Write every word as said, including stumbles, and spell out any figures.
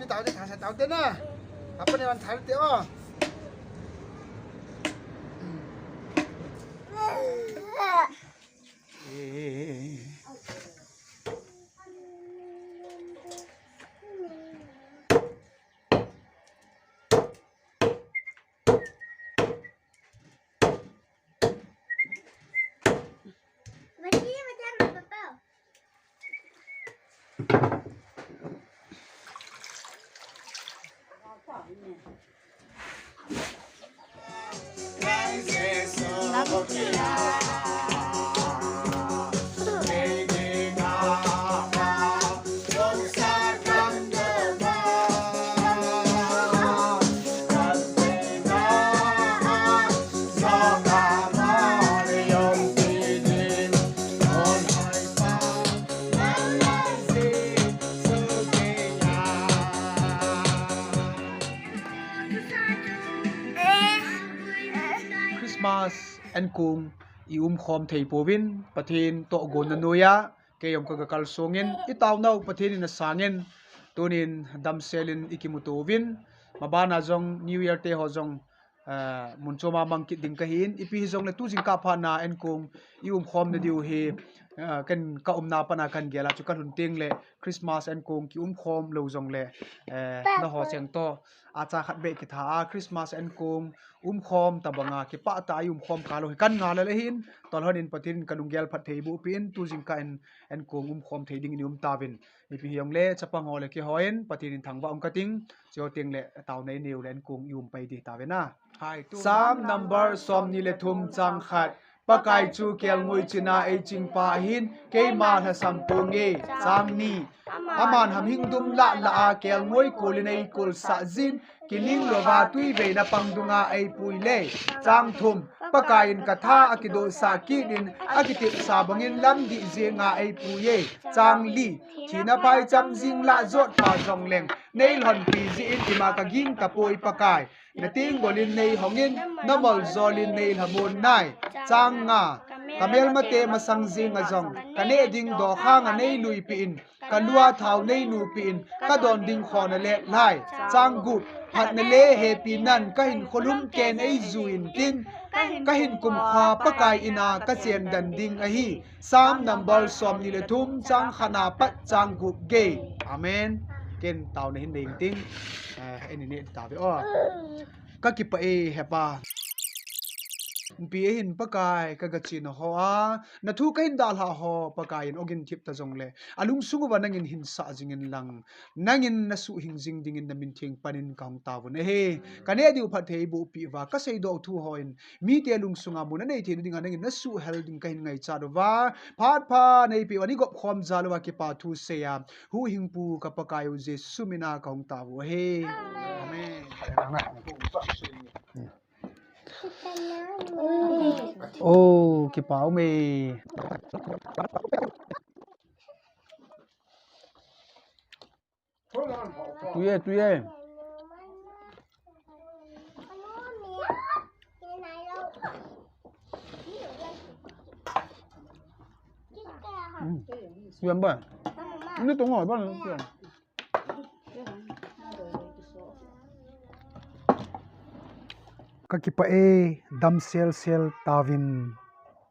Tao te, tha sa tao te na. Apa ni wan thar te o. Christmas ankong i umkhom thei pouvin, Pathen tohgon na noiya, kei jong ka, ka kalsongin, i taonau Pathen in asangin, tunin damsel in i kimuto uvin, mabana jong New Year te ho jong, eh, mun choma mang kit ding kahin, ipi hijongle tu jingkah phat na ankong i umkhom na diu hi, eh, ken ka umna pana kan gel a chu ka lhun teng le Christmas ankong ki umkhom lou jongle, eh, na ho cheng to, acha khat beh kitha a Christmas ankong umkhom tabanga kipah tah a i umkhom kha lou hi kan ngai le hin, tolhon in Pathen in ka lunggel phatthei boh peh in, tu jingkah in ankong umkhom thei dingin i um tauvin. Ipi hijongle, chapang ho le keiho in, Pathen in thangvah ung kating, chuteng le taona i neiu le ankong i um pai ding tauvin a. Hai, tu. Psalm number somni le thum chang khat. Pakai chu kelngoi china eichingpa ahin, keima lhasam ponge. Chang ni. Aman hamhing dum lah lah a kelngoi kolin eikolsah jin, kiling louva tui veina pang dunga eipui le. Chang thum. Pakai in ka tha akidohsah kit in, akitepsa bangin lamdih jenga eipui e. Chang li. Thina phaicham jing lah jotpa jongleng, neilhonpi jeh in ima ka ging tapoi Pakai. Na tenggol in neihongin, na moljol in neilhamon nai. Chang nga. Ka melmate masang jenga jong, ka neh ding dokhanga neiluipeh in, ka lua thao neinupi in, ka don ding khona let lai. Chang gup. Phatna le hepinan ka hinkho lum ken eijui intin, ka hin kumkhua Pakai ina ka chendan ding ahi. Psalm number somni le thum chang khatna pat chang gup gei. Amen. Ken taona hin nei inting. Eh, eini neh tauve o. Ka kipah e, Hepa. Ipi ahin Pakai, ka gachena hoa na thu ka hin dalhah ho, Pakai in ogin thip ta jongle, alungsung uva nangin hinsah jingin lang, nangin na suhhing jing dingin na min theng panin ka hung taovun ahi. Ka neh diu phatthei boh peh uva, ka seidoh thu hon mite lungsunga mun anei theina dinga nangin na suhhel ding ka hin ngaichat uva, phat pha neipeh uva nei gop khom jal uva kipa thu seiya, huhhingpu ka Pakai u Jesu mina ka hung taovu ahi. Amen. Oh, kipa ume. Tui e, tui e. Hmm. Tui e ba? Ini tunggu ba? Tui e. Ka kipah e, damsel sel tauvin.